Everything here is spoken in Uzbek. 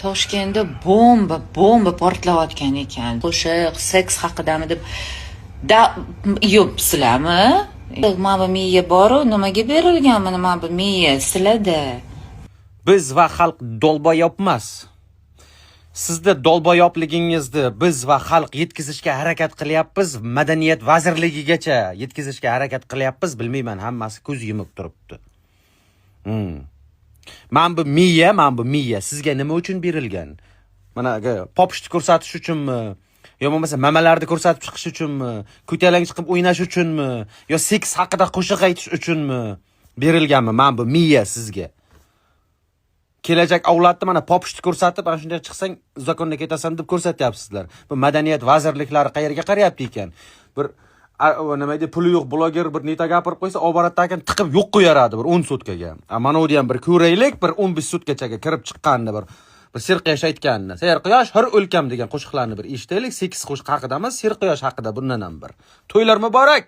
Toshkentda bomba, bomba portlayotgan ekan. Qo'shiq seks haqidami deb da, yo'q, sizlarmi? Mana bu miya boru, nimaga berilgan mana bu miya sizlarda? Biz va xalq долбоёб emas. Sizni долбоёб ligingizni biz va xalq yetkazishga harakat qilyapmiz. Madaniyat vazirligigacha yetkazishga harakat qilyapmiz. Bilmayman, hammasi ko'z yumib turibdi. Mana bu miya sizga nima uchun berilgan? Mana popishni ko'rsatish uchunmi? Yo bo'lmasa mamalarni ko'rsatib chiqish uchunmi? Ko'talang chiqib o'ynash uchunmi? Yo seks haqida qo'shiq aytish uchunmi? Berilganmi mana bu miya sizga? Kelajak avlodni mana popishni ko'rsatib, ana shunday chiqsang, закон da ketasan deb ko'rsatyapsizlar. Bu madaniyat vazirliklari qayerga qarayapti ekan? Bir nima deydi, puli yo'q bloger bir neta gapirib qo'ysa, olib tiqib yo'q qo'yaradi bir 10 sutkaga. A mana uni ham bir ko'raylik, bir 15 sutkachaga kirib chiqqanini, bir Serquyosh aytganini. "Serquyosh har o'lkam" degan qo'shiqlarni bir eshitaylik. Seks qo'shiq haqida emas, Serquyosh haqida bundan ham bir. To'ylar muborak.